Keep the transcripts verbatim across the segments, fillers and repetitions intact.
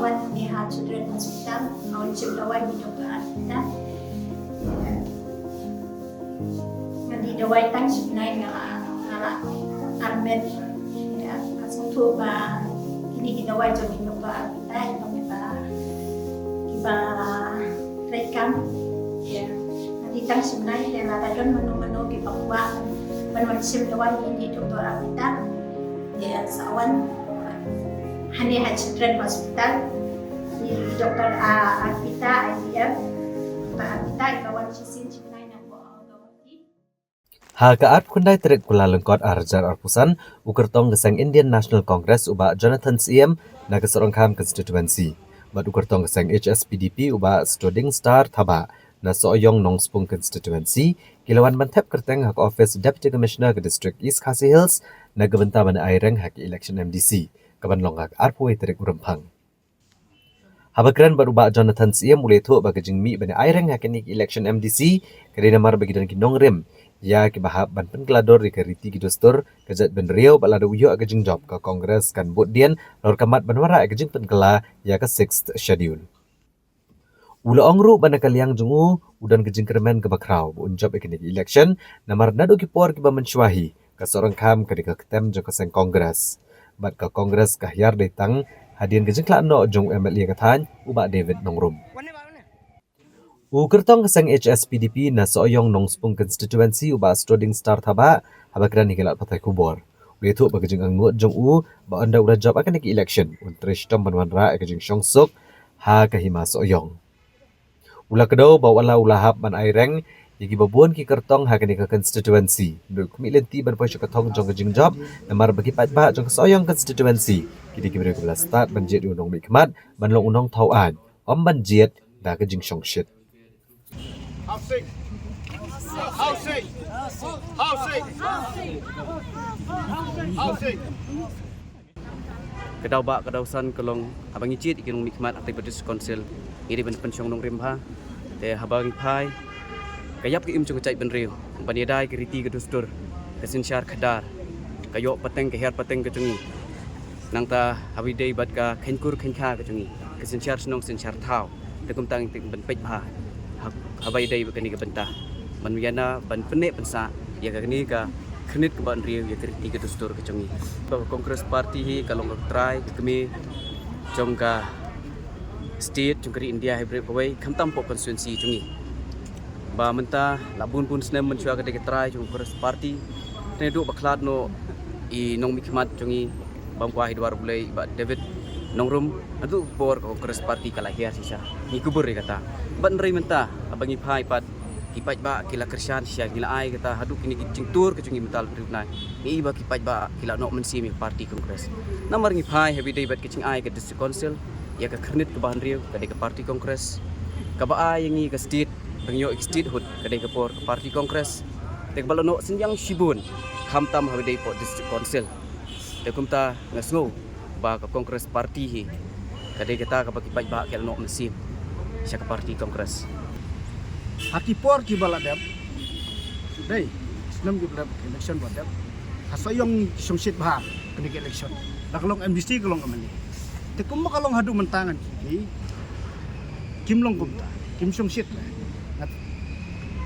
Wan ni ha Children Hospital, nga wan shim dawai ni Doktor Arpita. Nga dih dawai tang shi bnai nga la, nga la armet. Ïa, nga sngewthuh ba kine ki dawai jong i Doktor Arpita, i ba, i ba treikam. Ïa, nga dih tang shi bnai, ïa, lada don mano mano kiba kwah ban wan shim dawai ni Doktor Arpita. Ïa, sa wan hangne ha Children Hospital. Ïa, Doktor Arpita, I V F. Doktor Arpita, i ba wan shisien shi bnai na Guwahati. Ha ka arphew khyndai tarik Kyllalyngkot ar hajar arphew san, u kyrtong ka seng Indian National Congress u Bah Jonathan Syiem na ka Sohryngkham Constituency bad u kyrtong ka seng H S P D P u Bah Studingstar Thabah na Sohiong Nongspung Constituency ki la wan ban thep kyrteng ha ka ophis Deputy Commissioner ka District East Khasi Hills na ka bynta ban ai reng ha ka election M D C ka ban long ha ka arphew wei tarik u Rymphang. Haba kren bad u Bah Jonathan Syiem u la ïathuh ba ka jingmih ban ai reng ha kane ka election M D C ka dei namar ba ki don ki nongrim ïa kiba hap ban pynkylla dur ïa ka riti ki dustur ka jaitbynriew bad lada u ïoh ka jingjop ka Congress kan bud dien halor ka mat ban wanrah ïa ka jingpynkylla ïa ka Sixth Schedule. U la ong ruh ba na ka liang jong u u don ka jingkyrmen kaba khraw ba un jop ïa kane ka election namar naduh ki por kiba mynshuwa hi ka Sohryngkham ka dei ka ktem jong ka seng Congress bad ka Congress ka hiar dei tang hadien ka jingkhlad noh jong u M L A ka thaiñ u Bah David Nongrum. U kyrtong ka seng H S P D P na Sohiong Nongspung Constituency u Bah Studingstar Thabah haba kren ïa ki lad pathai khubor u la ïathuh ba ka jingangnud jong u ba ynda u la jop ha kane ka election un trei shitom ban wanrah ïa ka jingshongsuk ha ka hima Sohiong. U la kdew ba wat la u la hap ban ai reng ïa kiba bun ki kyrtong ha kane ka constituency, hynrei u khmih lynti ban poi sha ka thong jong ka jingjop namar ba ki paidbah jong ka Sohiong constituency ki dei ki briew kiba la stad ban jied ïa u nongmihkhmat ban long u nongthaw aiñ, ym ban jied da ka jingshongshit. Housing. Housing. Housing. Housing. Ka daw ba, ka daw san ka long, haba ngi jied ïa ki nongmihkhmat ha District Council, ngi dei ban pynshong nongrim bha. Te haba ngi phai, ka ïap ka im jong ka jaitbynriew ban ïada ïa ka riti ka dustur, ka synshar khadar, ka ïoh pateng ka hiar pateng ka jong ngi. Nangta haba ïadei bad ka kheiñkur kheiñkha ka jong ngi, ka synshar shnong synshar thaw. Te kumta ngi tip ban peit bha ha, haba ïadei bad kane ka bynta ban ïa na ban pynneh pynsah ïa kane ka khyrnit kaba hynriew ïa ka riti ka dustur ka jong ngi. Ka Congress Party hi ka long ka trai ka kmie jong ka state jong ka ri India hi baroh kawei, khamtam hapoh constituency jong ngi. Ba mynta la bun bun snem mynshuwa ka dei ka trai jong ka Congress Party. Te naduh ba khlad noh i nongmihkhmat jong ngi bam kwah hi dwar Blei Bah David Nongrum, haduh ka por ka Congress Party ka la hiar shisha. Ngi kubur ïa kata. Bad hynrei mynta haba ngi phai pat ki paidbah ki la kyrshan shisha, ngi la ai kata haduh kine ki jingtur ka jong ngi mynta la briew nai. Ngi i ba ki paidbah ki la noh mynsiem ïa ka party Congress. Namar ngi phai haba ïadei bad ka jingai ka District Council ïa ka khyrnit kaba hynriew ka dei ka party Congress. Kaba ai ïa ngi ka state, ba ngi ïoh ïa ka statehood ka dei ka por ka party Congress. Te kaba la noh synñiang shibun khamtam haba ïadei bad District Council. Te kumta nga sngew ba ka Congress Party hi ka dei kata kaba ki paidbah ki la noh mynsiem sha ka party Congress. Ha ki por kiba la dep, dei snem kiba la dep, election ba dep, ha Sohiong ki shongshit bha kane ka election. La ka long M D C, ka long M L A. Te kumba ka long haduh mynta ngan kylli, kim long kumta, kim shongshit leh. Ngat,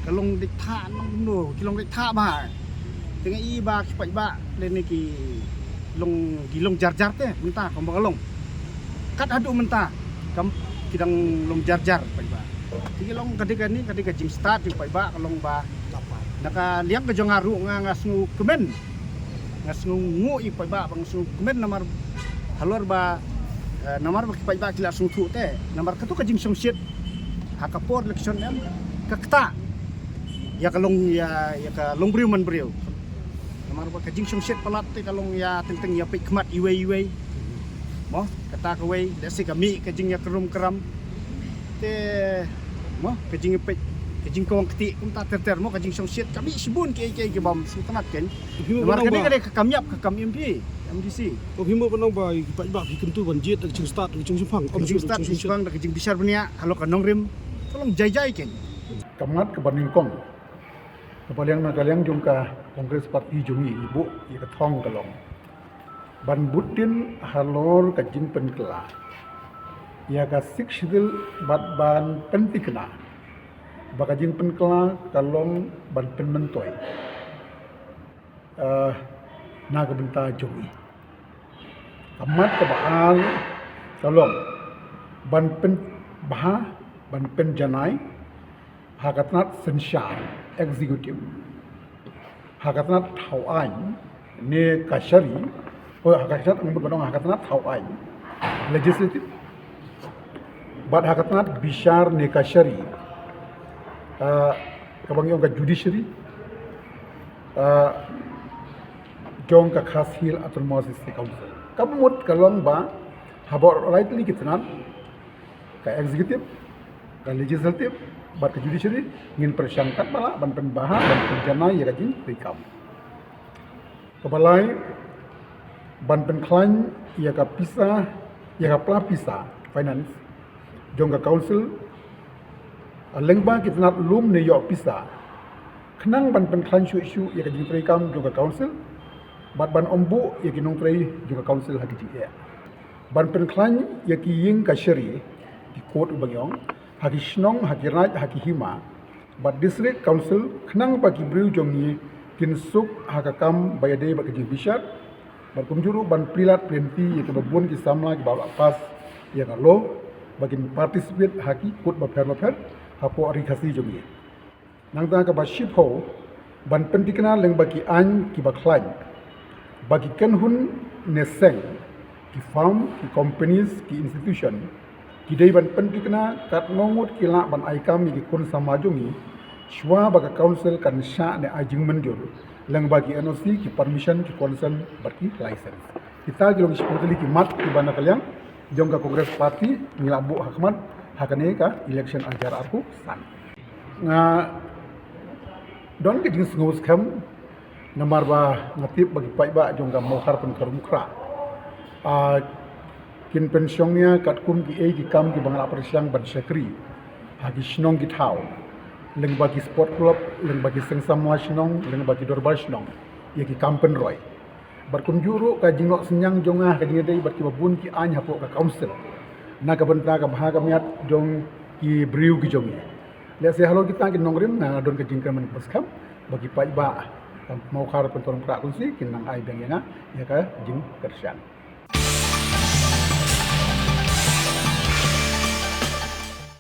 ka long dei thah nongno, ki long dei thah bha. Te nga i ba ki paidbah lane ki long, ki long jar jar te mynta kumba ka long. Kat haduh mynta kam ki dang long jar jar paidbah. Te ki long ka dei kane, ka dei ka jingstad jong paidbah ka long ba na ka liang ka jong nga ruh nga, nga sngewkmen. Nga sngewnguh ïa ki paidbah, ba nga sngewkmen namar halor ba, eh, namar ba ki paidbah ki la sngewthuh te, namar kato ka jingshongshit ha ka por election em ka ktah ïa ka long, ïa, ïa ka long briew man briew. Namar ba ka jingshongshit palat te ka long ïa teng teng ïa peit khmat iwei iwei. Mo, kata kawei, lehse ka mih ka jingïakrum kram. Te, mo, ka jingpeit, ka jingkawang kti kumta ter ter, mo, ka jingshongshit ka mih shibun kiei kiei ki bym sngewtynnat kein. Namar kane ka dei ka kam ïap ka kam im phi M D C. Ko phi mo, khnang ba ki paidbah ki kyntu ban jied da ka jingstad, da ka jingshemphang, ka jingstad, jingshemphang, da ka jingbishar bniah halor ka nongrim, ka long jai jai kein. Ka mat kaba nyngkong kaba liang na ka liang jong ka Congress Party jong ngi, i buh ïa ka thong ka long ban bud dien halor ka jingpynkylla Ïa ka Sixth Schedule bad ban pynthikna ba ka jingpynkylla ka long ban pynmyntoi, eh, na ka bynta jong i. Ka mat kaba ar ka long ban pynbha, ban pynjanai ha ka tnat synshar, executive, ha ka tnat thaw aiñ ne kashari, o ha ka tnat, ha ka tnat thaw aiñ, legislative, bad ha ka tnat bishar ne kashari, ah, kaba ngi ong ka judiciary, ah, jong ka Khasi Hills Autonomous District Council. Kaba mut ka long ba haba lai tylli ki tnat, ka executive, ka legislative bad ka judiciary, ngin pyrshang katba lah ban pynbha, ban pynjanai ïa ka jingtreikam. Kaba lai, ban pynkhlaiñ ïa ka pisa, ïa ka pla pisa, finance, jong ka council lyngba ki tnat lum ne ïoh pisa, khnang ban pynkhlaiñ shuh shuh ïa ka jingtreikam jong ka council bad ban ym buh ïa ki nongtrei jong ka council ha ki jingeh. Ban pynkhlaiñ ïa ki ïing kashari, ki court uba ngi ong, ha ki shnong, ha ki raid, ha ki hima bad district council, khnang ba ki briew jong ngi kin suk ha ka kam ba ïadei bad ka jingbishar. Bad kumjuh ruh ban plie lad plie lynti ïa kiba bun ki samla kiba la pass ïa ka law ba kin participate ha ki court bapher bapher hapoh Ri Khasi jong ngi. Nangta kaba shiphew, ban pynthikna lyngba ki aiñ kiba khlaiñ ba ki kynhun ne seng, ki firm, ki companies, ki institution, ki dei ban pynthikna katno ngut ki lah ban ai kam ïa ki khun samla jong ngi shuwa ba ka council kan shah ne ai jingmynjur lyngba ki N O C, ki permission, ki consent bad ki license. Kita ki long shiphew tylli ki mat kiba na ka liang jong ka Congress Party ngi la buh ha khmat ha kane ka election ar hajar arphew san. Nga don ka jingsngew skhem namar ba nga tip ba ki paidbah jong ka Mawkhar Pynkhar Umkhrah, ah, kin pynshong nia katkum kiei ki kam kiba nga la pyrshang ban shakri ha ki shnong ki thaw, lyngba ki sport club, lyngba ki seng samla shnong, lyngba ki dorbar shnong, ïa ki kam pynroi. Bad kumjuh ruh ka jingnoh synñiang jong nga ha ka jingïadei bad kiba bun ki aiñ hapoh ka council na ka bynta ka bha ka miat jong ki briew ki jong ngi. Lehse halor kita ki nongrim nga don ka jingkyrmen kaba skhem ba ki paidbah ka Mawkhar Pynkhar Umkhrah Constituency kin nang ai biang ïa nga ïa ka jingkyrshan.